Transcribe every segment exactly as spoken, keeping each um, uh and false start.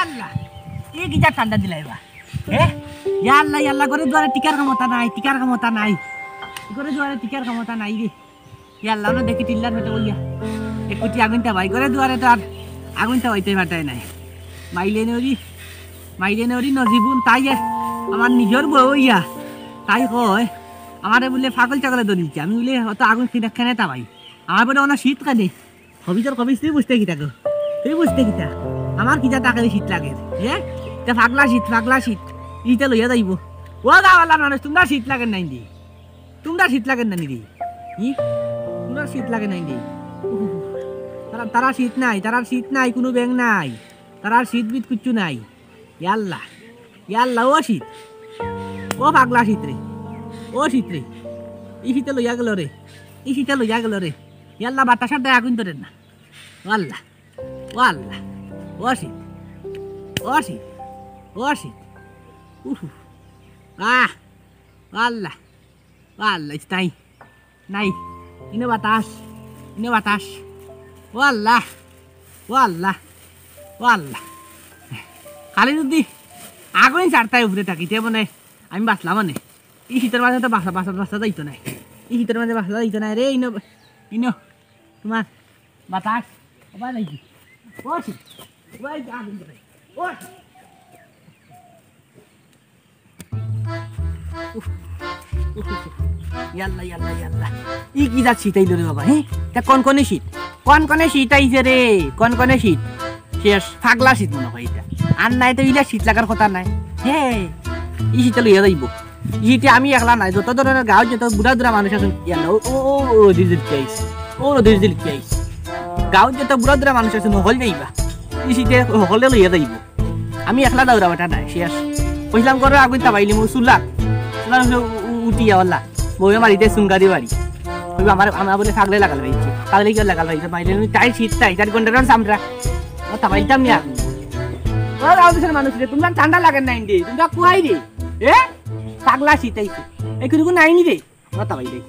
আল্লাহ, ই কিতা ঠান্ডা দিলাইবা? হে? ইয়া আল্লাহ, ইয়া আল্লাহ, ঘরে দুয়ারে টিকার ক্ষমতা নাই, টিকার ক্ষমতা নাই। ঘরে দুয়ারে টিকার ক্ষমতা নাই রে। ইয়া আল্লাহ, অনো দেখি টিল্লার পেটে বইয়া এক কুটি আগুন তাবাই, ঘরে দুয়ারে তো আর আগুন তাবাইতে পারতায় নায়। মাইলে নরি, মাইলে নরি নজিবুন, তাই এ আমার নিজর বউ অইয়া, তাই কয়, আমারে বুলে পাগল ছাগলে ধরিলছে। আমি বুলে অত আগুন কিনা কেনে তাবাই? আমার বুলে অনো শীত কেনে? হবিজর কবিজ, তুই বুঝতে কিতা গো? তুই বুঝতে কিতা? আমার কিতা তাকে শীত লাগে, হে? তে পাগলা শীত, পাগলা শীত, ইটা লইয়া যাইবো। ও গাওয়ালা মানুষ, তুমরার শীত লাগে নাই দি? তুমরার শীত লাগে না নি রে? ই? তুমরার শীত লাগে নাই নি? উহ, তারা, তারা শীত নাই, তারার শীত নাই, কুনু ব্যাঙ নাই, তারার শীত বিত কিচ্ছু নাই। ইয়াল্লা, ইয়াল্লা, ও শীত, ও পাগলা শীত রে, ও শীত রে, ই শীতে লইয়া গেল রে, ই শীতে লইয়া গেল রে। ইয়াল্লা, বাতাসর দায় আগুন ধরে না। ও আল্লাহ, ও আল্লাহ, ও শীত, ও শীত, ও শীত, উহ, আহ, ও আল্লাহ। ও আল্লাহ, ইস নাই, নাই, ইনো বাতাস, ইনো বাতাস। ও আল্লাহ, ও আল্লাহ, ও আল্লাহ। খালি যদি আগুন ছাড়তায় উপরে থাকি, তে মানে আমি বাঁচলাম মানে। ই শীতর মাঝে তো বাঁচা, বাঁচা, বাঁচা যাইতো নায়। ই শীতর মাঝে বাঁচা যাইতো নায় রে, ইনো, ইনো, তোমার বাতাস, ও বাতাস, ও শীত, ও আগুন ধরে, ও শীত। উফ, উফ, উফ, উফ। ইয়াল্লা, ইয়াল্লা, ইয়াল্লা। ই কি জাত শীত আইলো রে বাবা, হে? তা কনকনে শীত। কনকনে শীত আইছে রে, কনকনে শীত। শেষ, পাগলা শীত মনে হয় ইটা। আর নাই তো ইলা শীত লাগার কথা নায়। হে, ই শীতে লইয়া যাইবো। ই শীতে আমি একলা নায়, যত ধরনের গাঁওত যত বুড়া বুড়া মানুষ আছইন, ইয়াল্লা, ও, ও, ও, ও, দিল দিল কি আইছে। ও, দিল দিল কি আইছে। গাঁওত যত বুড়া বুড়া মানুষ আছইন, হকল যাইবা। ই শীতে হকলে লইয়া যাইবো। আমি একলা দাউরা বেটা নায়, শেষ। কইছিলাম, ঘরর আগুন তাবাইলিমু, চুলা। চুলা উঠে উ-, উ-, উঠিয়া ওলা। বউয়ে মারিতে সুঙ্গারি বাড়ি। কইবো, আমার, আমার বুলে পাগলে লাগাল পাইছে। পাগলে কিয়া লাগাল পাইছে? মাইলে আমি তাই শীত তাই, তার গন্ডারর চামড়া। ও তাবাইতাম নি আগুন। ও গাঁওর দেশর মানুষ রে, তুমরার ঠান্ডা লাগে না ইন্দি? তুমরা কুয়াই রে? এ? পাগলা শীত আইছে। এ কুরুকু নাই নি রে? ও তাবাই রে।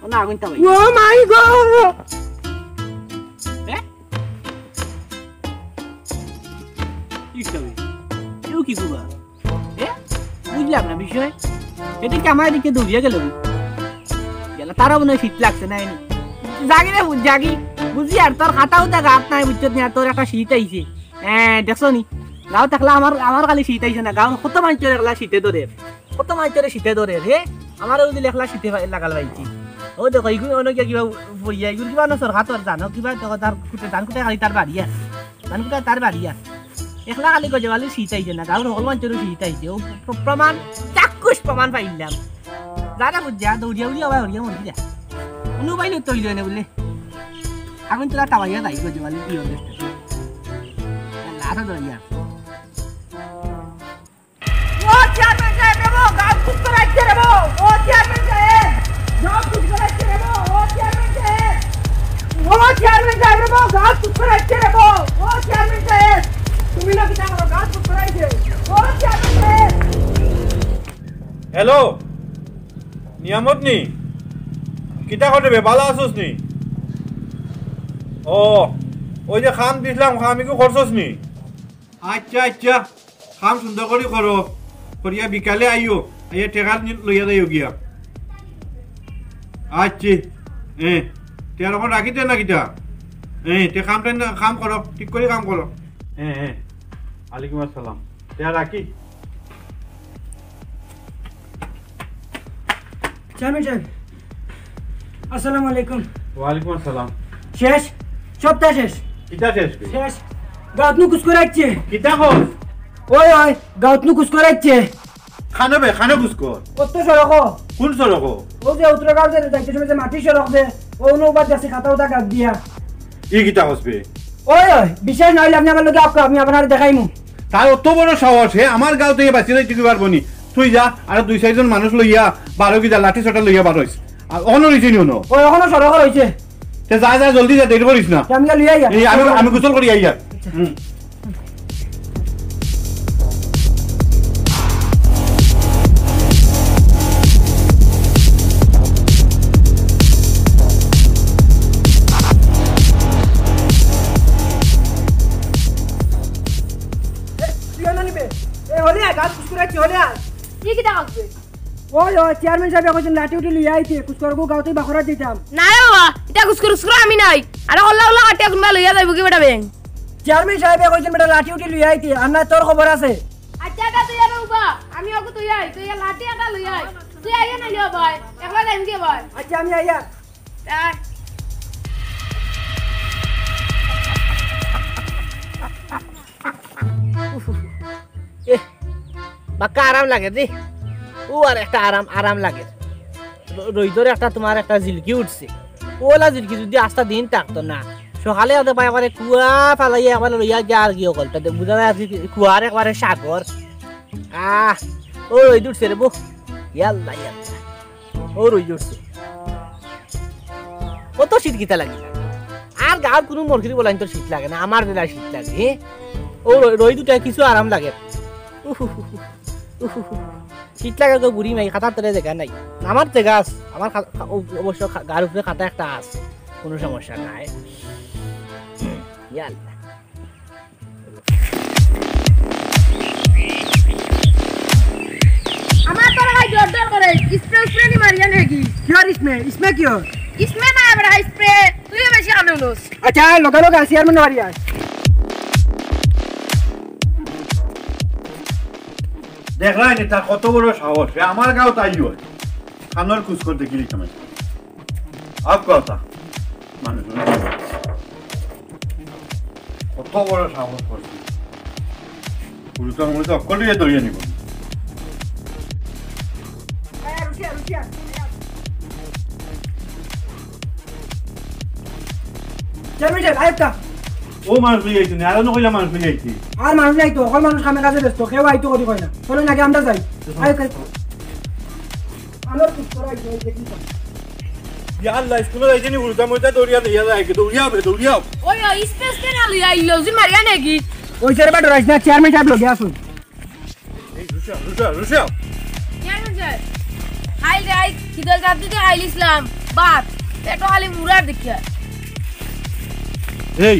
ও না, আগুন তাবাই। Oh my God! এ? কি খাবে? কেউ কি কুবা? এ? বুঝলাম না বিষয়। এটা কি আমার এদিকে দৌড়িয়া গেল? গেল, তারও মনে হয় শীত লাগছে না, এনে। জাগি রে, বুঝ-, জাগি। বুঝি আর তোর খাতা উতা গাত নাই, বুঝছত নি? আর তোর একটা শীত আইছে। হ্যাঁ, দেখছো নি? গাঁও থাকলে আমার, আমার খালি শীত আইছে না। গাঁও কত মানুষের একলা শীতে ধরে। কত মানুষের শীতে ধরে রে। আমারও যদি একলা শীতে লাগাল পাইছি। ও দেখো, ইগুন অন্য কিবা বইয়া, ইগুন কিবা অন্য সরকার তোর জানো, কিবা দেখো তার কুটে, ধান কুটে খালি তার বাড়িয়া। ধান কুটে তার বাড়িয়া। একলা খালি গজে খালি শীত আইছে না, গাঁওর হকল মানুষেরও শীত আইছে। ও প্র-, প্রমাণ, চাক্ষুষ প্রমাণ পাইলাম। যারা বুঝছে, আর দৌড়িয়া উড়িয়া আবার হরিয়া মরি যা। কোনো উপায় নেই তৈরি হয় না বলে। আগুন তোলা তাওয়াইয়া যাই গজে খালি কি হবে? আল্লাহ, আরো দৌড়িয়া। ও চেয়ারম্যান সাহেব রে বো, গাছ কুচ করাইছে রে বো। ও চেয়ারম্যান সাহেব, গাছ কুচ করাইছে রে বো। ও চেয়ারম্যান সাহেব, ও চেয়ারম্যান সাহেব রে বো, গাছ কুচ করাইছে রে বো। ও চেয়ারম্যান সাহেব, তুমি না কিতা করো, গাছ কুচ করাইছে। ও চেয়ারম্যান সাহেব। হ্যালো, নিয়ামত নি? কিতা করে বে, বালা আছস নি? ও, ওই যে খাম দিছলাম, খাম ইগু করছস নি? আচ্ছা, আচ্ছা, কাম সুন্দর করি করো, করিয়া বিকালে আইও, আইয়া টেকা নি-, লইয়া যাইও গিয়া। আচ্ছা, এ, তে আর অখন রাখি দে না কিতা? এ, তে কামটা না, কাম করো, ঠিক করি কাম করো। এ, এ, আলাইকুম আসসালাম। তে আর রাখি। চেয়ারম্যান সাহেব, আসসালামু আলাইকুম। ওয়ালাইকুম আসসালাম। শেষ, সবটা শেষ। কিতা শেষ বে? শেষ। গাউত নু কুচ করাইছে। কিতা কস? ওই, ওই, গাউত নু কুচ করাইছে। খানো বে, খানো কুচ কর। অত সড়ক। কোন সড়ক? ও যে উত্তরগাঁও যে যাইতে সময় যে মাটির সড়ক যে, ও নু বাদ দেখছি খাতা উতা গাত দিয়া। ই কিতা কস বে? ওই, ওই, বিশ্বাস না হইলে আপনি আমার লগে আউক্কা, আমি আপনারে দেখাইমু। তার অত বড় সাহস, হে আমার গাঁও থেকে বাঁচিয়ে যাইতে কি পারবো নি? তুই যা, আর দুই চারজন মানুষ লইয়া, বারো কিতা লাঠি সোটা লইয়া বারোইস। আর অখনো রইছে নি অনো? ওই অখনো সড়ক রইছে। তে যা, যা, জলদি যা, দেরি করিস না। তে আমি গিয়া লইয়া আইয়া। এই আমি, আমি গোসল করি আইয়া। হুম। এ, কিতা করবে? ওই, ওই, চেয়ারম্যান সাহেব কইছইন লাঠি উঠি লইয়া আইতে, কুচকরগু গাঁওতে বাখরাত দিতাম। না রে বাবা, ইতা কুচকর কুচকর আমি নাই। আরে অলা অলা কাটিয়া কুনবা লইয়া যাইবো কি বেটা বেং? চেয়ারম্যান সাহেব কইছইন বেটা লাঠি উঠি লইয়া আইতে, আর না তোর খবর আছে। আচ্ছা, এটা তুই আগে উবা, আমি ওকে তুই আই, তুই লাঠি এটা লইয়া আই। তুই আইয়া নাইলে ভাই, একলা যাইম কি ভাই? আচ্ছা, আমি আইয়া। আয়। এহ, বাক্কা আরাম লাগে রে। ও আর একটা আরাম, আরাম লাগে। র-, রইদর একটা তোমার একটা জিলকি উঠছে। অলা জিলকি যুদি আস্তা দিন থাকতো না, সকালে আদে পাই একবারে কুয়া ফালাইয়া একবারে লইয়া যার গিয়ে অকলতা। বুঝা যায় আজকে কুয়ার একবারে সাগর। আহ, ও রইদ উঠছে রে বো। ইয়াল্লা, ইয়াল্লা। ও রইদ উঠছে। কত শীত কিতা লাগে। আর গাঁওর কুনু মরকিরি বলাইন তো শীত লাগে না, আমার জেলা শীত লাগে, হে? ও রই-, রইদ উঠে কিছু আরাম লাগে। উহুহুহু, উহুহু। শীত লাগে তো বুড়ি মাই, খাতার তলে জাগা নাই। আমার জাগা আছে, আমার খা-, খা-, অব-, অবশ্য খা-, গার উপরে খাতা একটা আছে, কুনু সমস্যা নাই। ইয়াল্লা। আমার তোর ভাই জোর জোর করে, স্প্রে উস্প্রে নি মারিয়া নাকি? কিয়র স্প্রে? স্প্রে কিয়র? স্প্রে না বেটা, স্প্রে। তুইও বেশি কামে উলোস। আচ্ছা, লগে লগে আসি, আর মনে মারিয়া। দেখলায় নি তার কত বড় সাহস, সে আমার গাঁওত আইলো। খানোর কুচকর দেখিলি কেমন। আপ কথা। মানুষ কত বড় সাহস করছে। পুলিশ আমার মধ্যে অক্কল দিয়ে ধরিয়ে নিব। চেয়ারম্যান সাহেব, আরেকটা। ও মানুষ লই আইছে নি, আর অন্য কইলা মানুষ লই আইছে। আর মানুষ নাই তো, অকল মানুষ কামে কাজে ব্যস্ত, কেউ আইতো করি কয় না। চলো নাকি আমরা যাই। আয়, আয়। আমার কুচকর আইছে, ওই দেখি তো। ইয়া আল্লাহ, স্কুলে যাইতে নি, উল্টা মুল্টা দৌড়িয়া দৌড়িয়া যায়, দৌড়িয়া হবে, দৌড়িয়া। ওই, ওই, স্প্রে স্প্রে না লইয়া আইলো, উজির মারিয়া নাকি? ওই স্যার, বা ডরাইস না, চেয়ারম্যান সাহেব লগে আসুন। এই, রুশা, রুশা, রুশা। চেয়ারম্যান সাহেব, খাইল রে, আই, খিদল রাত দিতে খাইল ইসলাম, ভাত, পেটো খালি মুরার দেখিয়া। এই,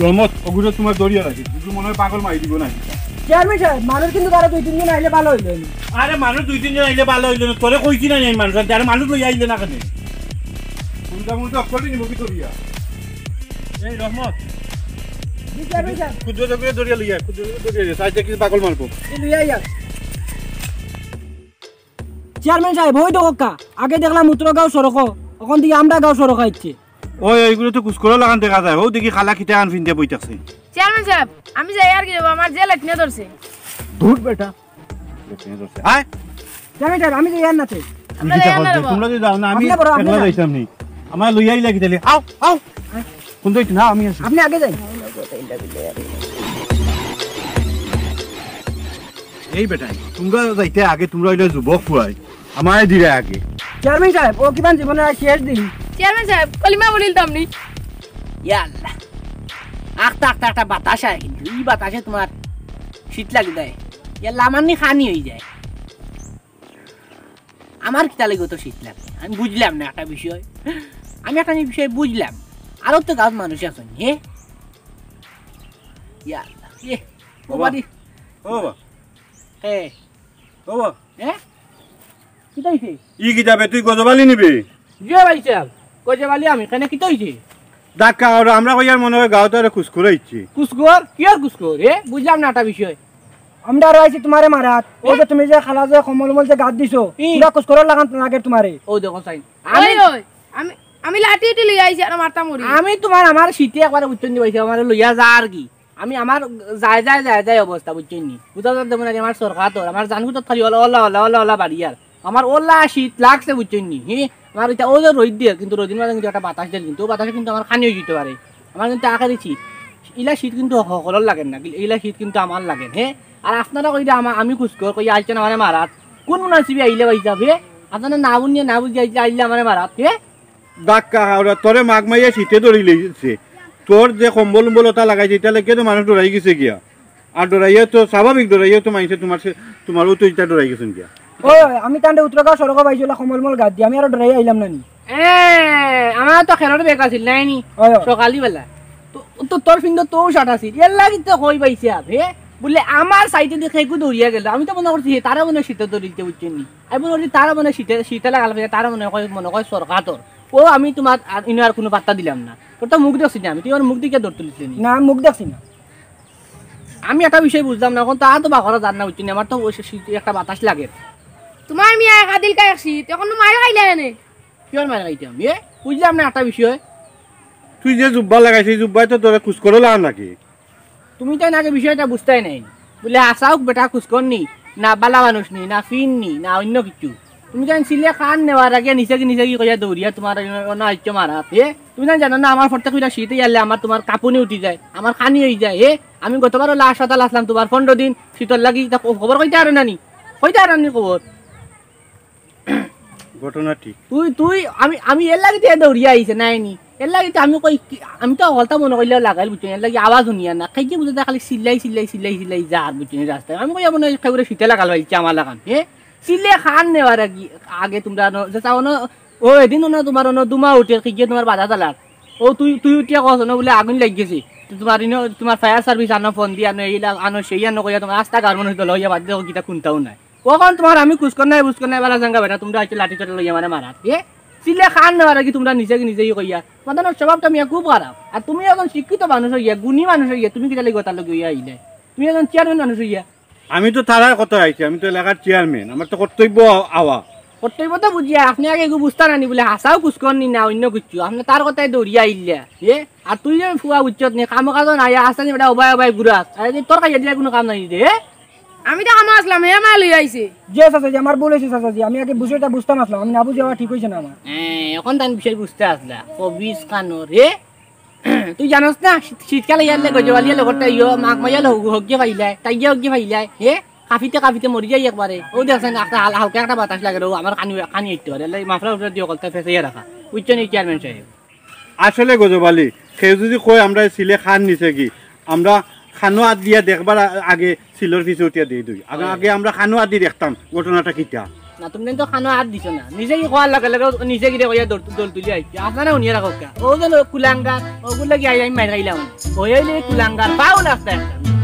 রহমত, ওগুলো তোমার দরিয়া রাখি, বুঝু মনে হয় পাগল মারি দিব না। চেয়ারম্যান সাহেব, মানুষ কিন্তু তারা দুই তিনজন আইলে ভালো হইলো। আরে, মানুষ দুই তিনজন আইলে ভালো হইলো না, তোরে কইছি না এই মানুষ, আরে মানুষ লইয়া আইলে না কেনে? কোনটা মনে অক্কলই নিব কি করিয়া? এই রহমত, জি, চেয়ারম্যান সাহেব। ক্ষুদ্র চক্রে দরিয়া লইয়া, ক্ষুদ্র চক্রে দরিয়া লইয়া, সাইডে কিছু পাগল মারবো। এই লইয়া আইয়া। চেয়ারম্যান সাহেব, ওই দেখো কা, আগে দেখলাম উত্তরগাঁও সড়ক, অখন দেখি আমরাগাঁও সড়ক আইছে। ওই, ওইগুলো তো কুচকরর লাখান দেখা যায়। ও দেখি খালা কিতা আন ফিনতে বই থাকছে। চেয়ারম্যান সাহেব, আমি যাই আর কি যাবো, আমার যে লেটনে ধরছে। দূর বেটা। লেটনে ধরছে। আয়। চেয়ারম্যান সাহেব, আমি যাই আর নাতে। আমরা যাই আর না যাবো। তোমরা যদি যাও না, আমি আপনি বড়, আপনি একলা যান। যাইতাম নি। আমার লইয়া আইলা কিতা লে? আও, আও। কোন দই না, আমি আছি। আপনি আগে যান। এই বেটাই, তোমরা যাইতে আগে, তোমরা অইলে যুবক পুয়াই, আমারে দিলে আগে। চেয়ারম্যান সাহেব, ও কিমান জীবনের আজ শেষ দিন। চেয়ারম্যান সাহেব, কলিমা বলিলতাম নি। ইয়া আল্লাহ, আখতা আখতা একটা বাতাস আয়, কিন্তু ই বাতাসে তোমার শীত লাগি দেয়। ইয়া লামানি খানি হয়ে যায়। আমার কিতা লাগি তো শীত লাগে, আমি বুঝলাম না একটা বিষয়। আমি একটা বিষয় বুঝলাম, আরো তো গাঁত মানুষ আছেন, হে? ইয়া আল্লাহ, এ, ও বাবা। বাড়ি। ও বাবা। হে। ও বাবা। হে? কিতা হইছে? ই কিতাবে তুই গজবালি নিবি? জি ভাই সাহেব, গজবালি আমি, কেনে কিতা হইছে? ধাক্কা ওরা আমরা কইয়ার মনে হয় গাঁত আরে কুচকর আইছে। কুচকর? কিয়ার কুচকর? এ, বুঝলাম না একটা বিষয়। আমরা আরো আইছি তোমারে মারাত। ও যে তুমি যে খালা যে কম্বল উম্বল যে গাত দিছো, ই। পুরা কুচকরর লাখান লাগে তোমারে। ও দেখো চাইন। আমি ওই, ওই, আমি, আমি লাঠি উঠি লইয়া আইছি আর মারতাম করি। আমি তোমার আমার শীতে একবারে উচ্চন দিবাইছি, আমারে লইয়া যা আর কি। আমি আমার যায় যায় যায় যায় অবস্থা বুঝছইন নি? বুঝা যার দেবো নাকি আমার সরকার তোর, আমার জানবো তো খালি OLA OLA OLA OLA OLA বাড়ি আর। আমার ওলা শীত লাগছে বুঝছইন নি? হি, আমার ইটা ও যে রইদ দিয়ে, কিন্তু রইদিন মাঝে কিন্তু একটা বাতাস দেন, কিন্তু ও বাতাসে কিন্তু আমার খানি হয়ে যেতে পারে। আমার কিন্তু আখেরি শীত। ইলা শীত কিন্তু হকলর লাগেন না, ইলা শীত কিন্তু আমার লাগেন, হে? আর আপনারা কইরা আমা-, আমি কুচকর, কই আইছেন আমারে মারাত। কোন মুনাসিবে আইলে ভাই সাহেব, হে? আপনারা না বুঝিয়া না বুঝিয়া আইলে, আইলে আমারে মারাত, হে? ধাক্কা খাওয়া, তোরে মাগ মাইয়া শীতে ধরি লইছে। তোর যে কম্বল উম্বল ওটা লাগাইছে, এটা লেগে তো মানুষ ডরাই গেছে গিয়া। আর ডরাইয়া তো স্বাভাবিক, ডরাইয়া তো মাইনষে তোমার সে, তোমারও তো এটা ডরাই গেছেন গিয়া। ও, আমি তান্ডে উত্তরগাঁও সড়ক পাইছি, ওলা কম্বল উম্বল গাত দি, আমি আরো ডরাই আইলাম না নি। এ, আমার তো খেলার বেগ আছিল, নাই নি? ওই, ওই। সকালবেলা। তো, তো তোর ফিন্দো তো শার্ট আছিল। এর লাগি তো কই পাইছে আপ, হে? বুলে আমার সাইডে দেখি একটু দৌড়িয়া গেল, আমি তো মনে করছি হে তারা মনে হয় শীতে দৌড়িতে, বুঝছো নি? আমি মনে করছি তারা মনে হয় শীতে, শীতে লাগাল পাইয়া, তারা মনে হয়, মনে হয় সরকার তোর। ও আমি তোমার আর ইনো আর কোনো পাত্তা দিলাম না। তোর তো মুখ দেখছি না আমি, তুই আমার মুখ দিকে দৌড় তুলিস নি। না, মুখ দেখছি না। আমি একটা বিষয় বুঝলাম না, এখন তো আর তো বাঘরা যার না, বুঝছো নি? আমার তো ওই শীতে একটা বাতাস লাগে। তোমার মিয়া কাদিল কায় শীত, এখন তো মাইর খাইলে এনে। কি আর মাইর খাইতাম? এ, বুঝলাম না একটা বিষয়। তুই যে জুব্বা লাগাইছিস, এই জুব্বায় তো তোরা খুশ করে লাগান নাকি? তুমি তো আগে বিষয়টা বুঝতায় নাই। বুলে আসাউক বেটা খুশ কর নি, না বালা মানুষ নি, না ফিন নি, না অন্য কিছু। তুমি জান সিলে খান নেওয়ার আগে নিচে কি নিচে কি কইয়া দৌড়িয়া তোমার অন্য আইচ্ছ মারা। এ, তুমি জান জানো না আমার ফট্টা কইরা শীতে ইয়ালে আমার তোমার কাঁপুনি উঠি যায়, আমার খানি হয়ে যায়। এ, আমি গতবারও লাশ হাতাল আসলাম তোমার পনেরো দিন শীতর লাগি, তা খবর কইতে আরো নানি, কইতে আরো নানি খবর। ঘটনা ঠিক। তুই, তুই, আমি, আমি এর লাগি তো দৌড়িয়া আইছে, নাই নি? এর লাগি তো আমি কই, কি, আমি তো হকলতা মনে করলেও লাগাইল, বুঝছো? এর লাগি আওয়াজ শুনিয়া না। খাইকে বুঝে খালি চিল্লাই, চিল্লাই, চিল্লাই, চিল্লাই যার, বুঝছো? এই রাস্তায়। আমি কই, মনে হয় কেউরে শীতে লাগাল পাইছে আমার লাগান। হে? চিল্লে খান নেওয়ার আগে, আগে তোমরা ন-, যে চাও না, ও এদিন না তোমার অন্য দুমা উঠে, খাইকে তোমার বাধা তালার। ও তুই, তুই উঠিয়া কছ না বুলে আগুন লাগি গেছে। তো তোমার ইনো, তোমার fire service আনো ফোন দিয়া, আনো এই লাগ-, আনো সেই আনো কইয়া তোমার আস্তা গার মানুষ দল হইয়া বাদ দেখো কিতা খুনতাও নাই। কখন তোমার আমি কুসকর নাই, বুসকর নাই, বালা জাঙ্গা বেটা, তোমরা আইছো লাঠি চটা লইয়া মানে মারাত। এ? চিল্লে খান নেওয়ার আগে তোমরা নিজে নিজেই কইয়া। তোমাদের স্বভাবটা মিয়া খুব খারাপ। আর তুমি এখন শিক্ষিত মানুষ হইয়া, গুণী মানুষ হইয়া, তুমি কিতা লাগি গতার লগে হইয়া আইলে? তুমি এখন চেয়ারম্যান মানুষ হইয়া। আমি তো তারার কথা আইছি, আমি তো এলাকার চেয়ারম্যান, আমার তো কর্তব্য আওয়া। কর্তব্য তো বুঝিয়া, আপনি আগে এগু বুঝতা নানি বুলে হাসাও কুসকর নি না অন্য কিছু, আপনি তার কথায় দৌড়িয়া আইলে। এ? আর তুই যে ফুয়া বুঝছত নি, কামো কাজও নাই, আস্তা নি বেটা ওবায় ওবায় ঘুরাস। আরে যে তোর কাজে দিলে কোনো কাম নাই রে, এ? আমি তো কামো আসলাম, হে মায় লই আইছে। জি চাচাজি, আমার ভুল হয়েছে চাচাজি, আমি আগে বিষয়টা বুঝতাম আসলাম, আমি না বুঝে আবার ঠিক হয়েছে না আমার। হ্যাঁ, এখন তান বিষয় বুঝতে আসলা। কবিস খানো রে। তুই জানোস না, শীত-, শীতকালে ইয়ার লেগে জোয়ালিয়া লগরটা ইয়ো, মাঘ মাইয়া লগ হগিয়ে পাইলায়, তাইয়া হগিয়ে পাইলায়। হে? কাঁপিতে কাঁপিতে মরি যাই একবারে। ও দেখছেন, একটা হাল-, হালকা একটা বাতাস লাগে রে, ও আমার কানি, কানি উঠতে পারে। এলাই মাফলার উপরে দিয়ে কলতা ফেসাইয়া রাখা। বুঝছো নি চেয়ারম্যান সাহেব? আসলে গজব আলী, কেউ যদি কয় আমরা সিলে খান নিছে কি, আমরা খানো হাত দিয়া দেখবার আ-, আগে সিলর পিছে উঠিয়া দিয়ে দিই। আগে, হয়। আগে আমরা খানো হাত দিয়ে দেখতাম ঘটনাটা কিতা। না, তুমি তো খানো হাত দিছো না। নিজে কি কওয়ার লগে লগে নিজে কিরে কইয়া দল, দল তুলি আইছে। আপনারা উনিয়ে রাখো কা? ও যে লোক কুলাঙ্গার, ওগুলো কি আই আমি মাইর খাইলাম। ওই হইলে কুলাঙ্গার, পাও লাগতে একটা।